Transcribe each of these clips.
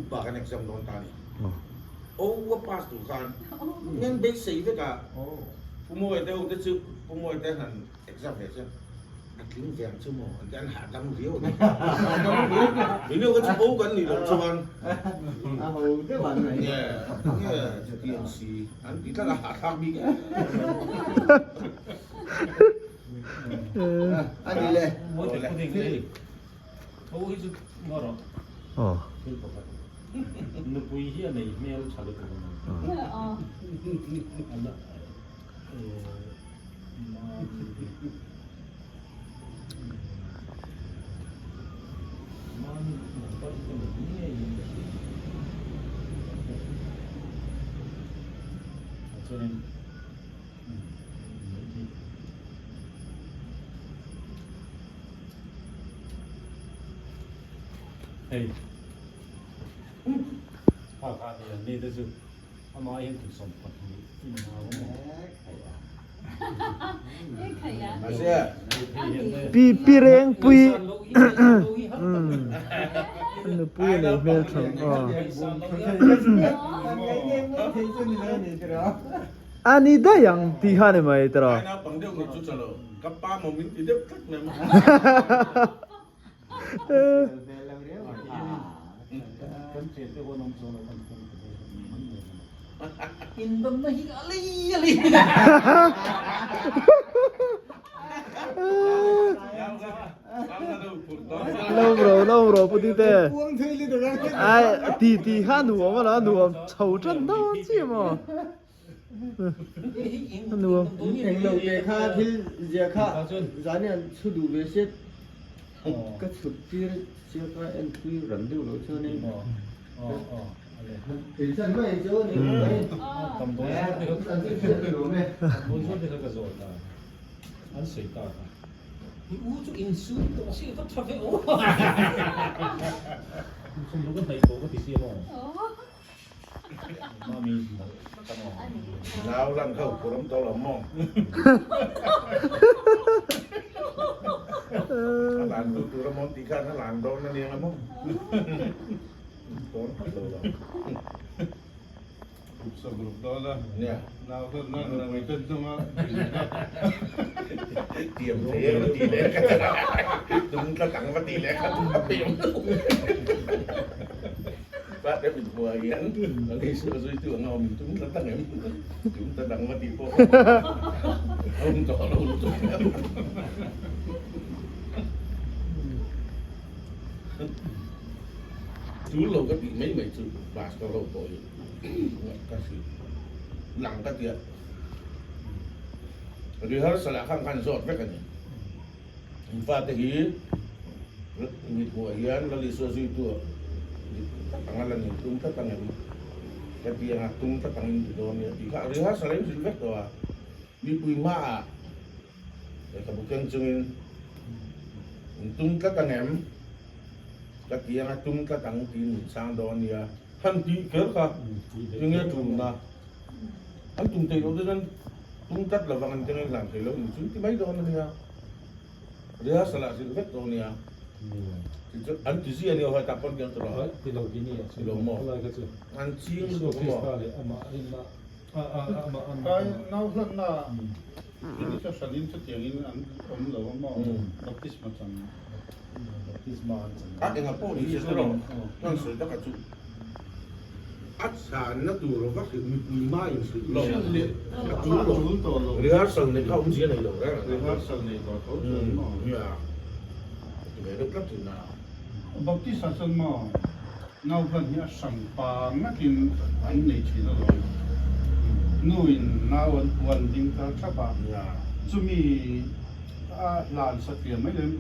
Upa kan exam dawn ta a ni. O a pass tur khan ngen beisei vek a, Pu Mawite ho te chu Pu Mawite han exam ve chuan a tling ve ang chu maw an ti a, an hahdam riau a ni. Keini ho kha chu O kan nih loh chuan nge nge chutiang si an ti tlat a, hahthlak bik em. A ni le. Tho hi chu ngaw rawh. Thil pakhat. Nupui hi a nei hmel tha lutuk a ni. A la Mami number hi ka nei ngeiin ka hria. Chuanin Hei kha kha ni an ni te chu amah hian kum 12 in nau a maw. Pi pi reng pui nupui a nei hmel tho aw. A ni daih ang tih kha a ni mai tiraw. Lo ro lo ro pu tite ai ti ti kha nuam a nuam chho tan dawn chi maw. Englo te kha thil zia kha zan hian chhu duh ve se ka chhut tir sia kha en pui ran deuh loh chuan in Nau lan kho phuram to lo maw? A lan tu tur a maw ti khan a lan dawn a nia maw? Dawn phat lo lo. Kupsa group dawn a. Nia. Nau khan nan nan ngai ten chunga. Tiam thei e va ti leh ka tum tlat ang va ti leh ka tum a pem. Pa te min hmuh ah hian a lei suah zui tu ang a awm in tum tlat ang em? Tum tlat ang va tih pawh a awm tawh lo lutuk. Tul lo ka tih mai mai chu pastor ho pawh hi ka hrilh lang ka tia. Rehearsal ah khan khan zawt vek a ni. In fate hi mithmuh ah hian Lal Isua zuitu dik tak anga lan in tum tlat ang em? Ka ti anga tum tlat ang in ti dawn nia tih kha rehearsal a inhrilh vek tawh a, mipui hmaah lehkhabu keng chungin in tum tlat ang em? Ka ti anga tum tlat ang tiin min chhang dawn nia. Han tih kher kha enge tumna? An tum theih loh te chuan tum tlat lovang an keng hlan thei lo ni chu ti mai dawn a nia. Rehearsal ah hrilh vek dawn nia. Tichuan an ti zia nia hawai tak pawn tiang tawh a. Ti lo ti nia Ti lo maw? An ching lutuk a maw? Kai nau hlanna ini chu hranin chutiangin an awm lo a maw? Baptisma chan. Baptisma an chan. A enga pawh ni se erawh chuan sawi taka chu a chhanna tur vak hi mipui hmain hrilh lo a tul lo. Rehearsal neih kha awmzia nei lo reng ang. Rehearsal nei tawh tho chuan maw? Nia, ka ti ve deuh tlat thin a. Baptist ah chuan maw nauhlan hi a hrang pa ngatin an nei thin alawm. Nu in nau an puan ding tar thap a, chumi a hlan satliah mai lem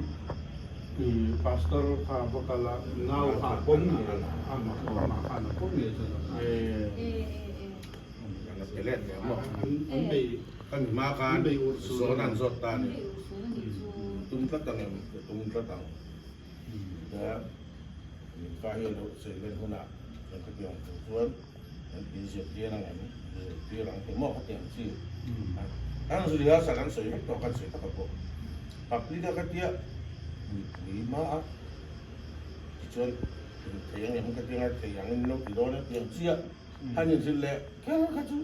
I pastor kha va kal a, nau kha a pawm ngei a, amah khan a pawm ngei chuan a An bei Kan hma khan zawn an zawt ta a ni. Tum tlat ang em? Ka tum tlat ang. Min pa hi a lo chei len hunah kan khatiang tur chuan kan inzirtir ang em? Zirtir ang emaw khatiang chi. An rehearsal an sawi vek tawh kan sawi tak a pawh. Public a ka tia mipui hma a tichuan. Thei ang em ka ti ngai thei ang in lo ti dawn e tiang chiah han inzir leh kher kha chu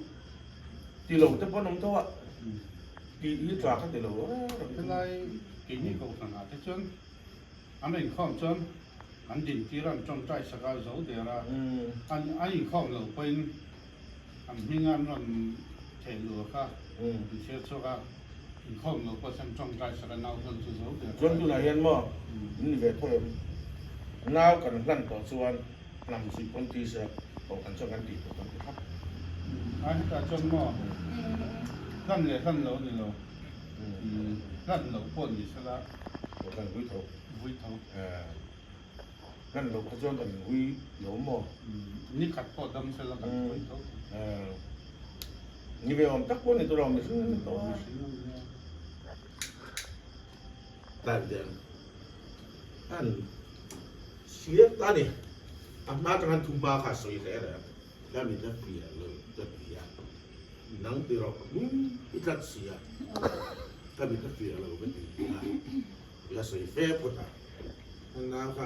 ti lo te pawh an awm tho a tih hi tla kha ti lo Helai keini kohhran ah te chuan an inkhawm chuan an dintir a an tawngtai sak a zo der a an an inkhawm loh pawhin an hming an rawn theh luh kha an chhiar chhuak a inkhawm loh pawh chuan tawngtai sak a nau hlan chu zo der Chuan tunah hian maw in ni ve tho em? Nau kan hlan tawh chuan hnam zui pawn ti se aw kan chuan kan tih tur kan ti thlap. Ai hetah chuan maw hlan leh hlan lo a ni lo, hlan loh pawh ni sela Aw kan vui tho. Vui tho. Hlan loh kha chuan kan vui lo maw? Ni khat pawh dam sela kan vui tho. Ni ve awm tak pawh ni tur a mihring a ni tawh a. Tan hian an hriat a ni. A hma atanga thu hma kha a sawi hle reng a, ka mit a fiah lo ka ti a, nang ti rawh i tlat si a, ka mit a fiah lo ka ti a, i a sawi fe phawt a, a nau kha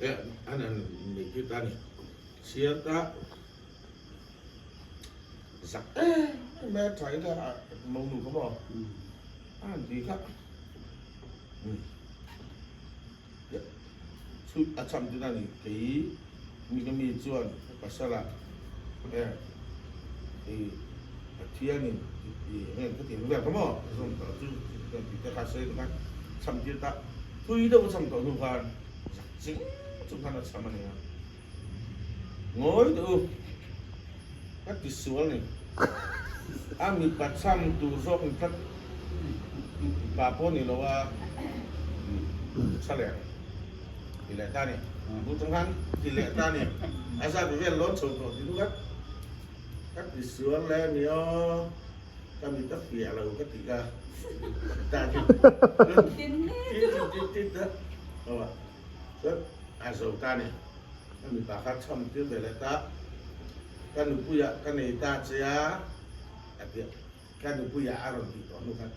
eh an han nei tir ta a ni, chhiar ta zak em em a tha in a monu kha maw a han ti kha chhut a cham chu a ni kei mi ka mi chuan pasal ah e i Pathianin i eng ka tih ang vel kha maw zawm tawh chu tih te kha sawi kha cham tir ta thui deuh a cham tawh hnu khan zak ching chung khan a cham a ni a. Ngawi deuh u, ka ti sual ni. A mipa cham tur zawk ni tlat, mipa pawh ni lo a tha leh ti leh ta ni. Bul chang khan ti leh ta ni. A zat vel lawn chho tawh ti duh a, ka ti sual le ni aw, ka mit a fiah lo ka ti ka ta ni. Ti ti ti a, Chuan a zo ta ni. Ka mipa kha chham tir ve leh ta. Ka nupuiah ka nei ta che a, a ti a. Ka nupuiah a rawn tih tawh hnu khan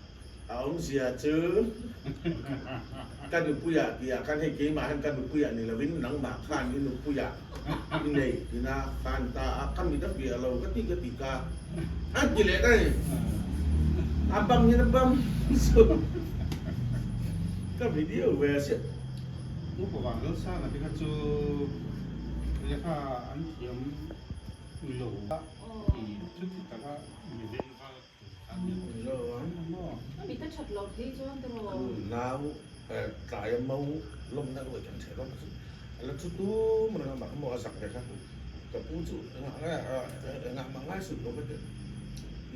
a awmzia chu ka nupuiah tihah khan hei keimah hian ka nupuiah ni lovin nangmah khan i nupuiah i nei tina khan ta a, ka mit a fiah lo ka ti ka ti ka a ti leh daih. A bam hian a bam chu ka video ve a siah. Upa vang lo sang a te kha chu lehkha an thiam lo a i chuti taka mi veng val tur kha an ni lo ang maw. A mit a that loh phei chuan te maw. Nau tlai a mau lawmna ruai kan chhe rawk chu a la chu tum reng a mah maw a zak ve kha ka pu chu engah nge engah mah ngai suh lo ka ti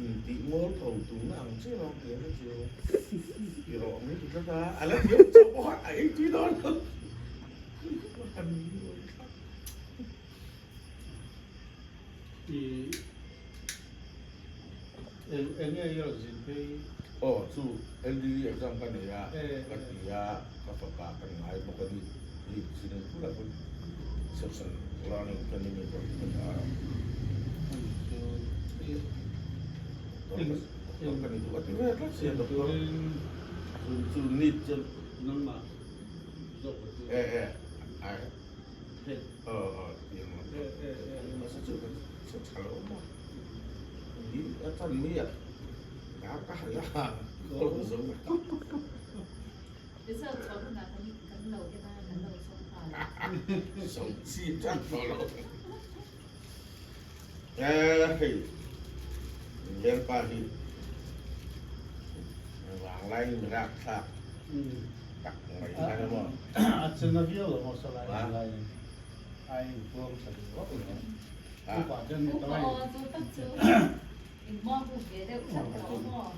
intih mual tho tumna ang chiah lo ti ang chu ti rawh mai ti tlat a a la thiam chauh bawk a a ei tui dawn lo I eng eng nge i rawn zin phei? Aw chu LDE exam ka nei a ka ti a ka fapa kan ngai bawk a ni ni zin ang pula pawn section learning ka ni mi pawh ka ta a doctor ka ni duh a ti ve tlat sia doctor chu chu need chuan nangmah zawk ka chu e e ai aw aw tiang lam mahse chu kan chhe tha lo maw ni a tan mi a dar ka hai a ka lo zo Result chhuah hunah kan kan lo en a kan lo chhawm nghal. Zo chi tan tawh lo e hei Lerpa hi vanglai mirak thlak tak mai kha ni maw. A chena viau lo maw salai lai a in puang tha duh vak lo. Upa ten ni Upa aw chu tak chu in hmuam hu ve deuh tlat tawh maw.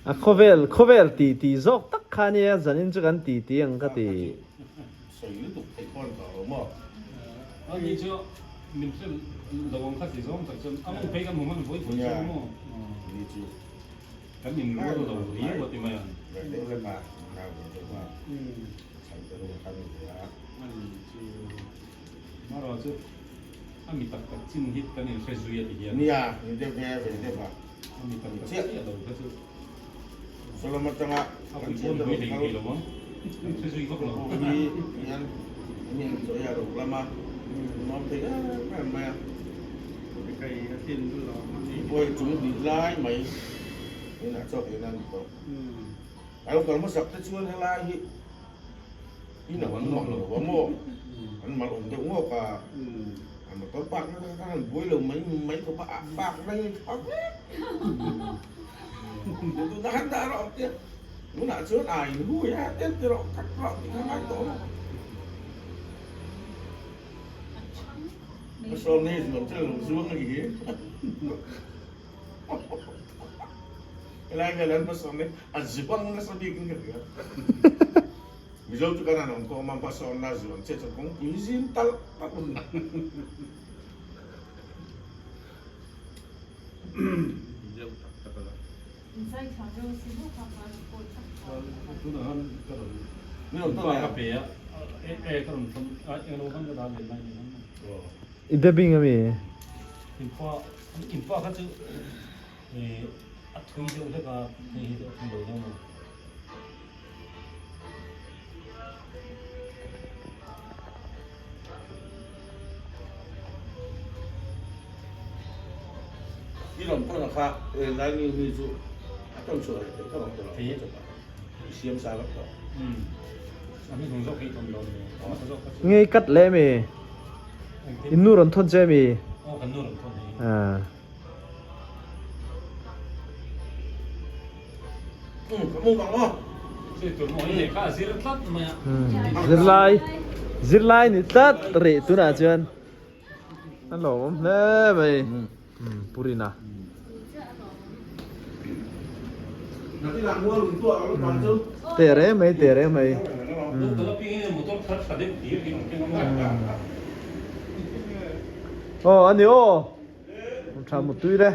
A khawvel khawvel ti ti zawk tak kha ania zanin chu kan ti ti ang ka ti. Sawi lutuk theih pawh a ni tawh lo maw. Ani chu min hre lo ang kha ti zawng tak chuan a mawng phei kan hmu hman vawi vawi chu maw. Ni chu. Kan in rual lo riau a ti mai ang. Ve deuh lek a, nau ve deuh a, chhan te ru kha ni ve a. Ani chu marawh chu a mi tak tak chin hi kan in hre zui a ti hian. Nia, ni deuh ve ve deuh a. A mi tak tak chiah lo kha chu. Salam atanga a pui pawn pui hlei thei lo ang. Kan hre zui vak lo. Hi hian min chawi a ruk lama. Nuam thei em em mai a. Kai a tlin du lo a ni. Pawh chung hnih lai mai inah chawk ei nan tawh. A lo kal hmasak te chuan helai hi in a an mang lo a maw? An mal awm deuh ngawk a. A motor park na kha han buai lo mai mai khawp a, a park na hi tha vek. Tuna han dah rawh tia tunah chuan a in hui a tia ti rawh khat rawh tih kha ngai tawh lo. Ka sawm nei zuam che lo zuang a hi. Helai vel an hmasawn hi a zuang nasa bik in ka hria. Mizo chu kan han awm khawm a hmasawnna zuan che chuan kawngpui zim talh talh a ni. I dubbing ami? I rawn thawn a kha lai mi mi chu a tawn chhuah leh theih tho ang tawh lo i siam sa vek tawh. Ngei cut leh mi in nu rawn thawn che mi. Zirlai zirlai ni tlat rih tunah chuan a lawmawm hle mai Purina. Teh reng mai teh reng mai. Aw a ni aw. Tha mutui le.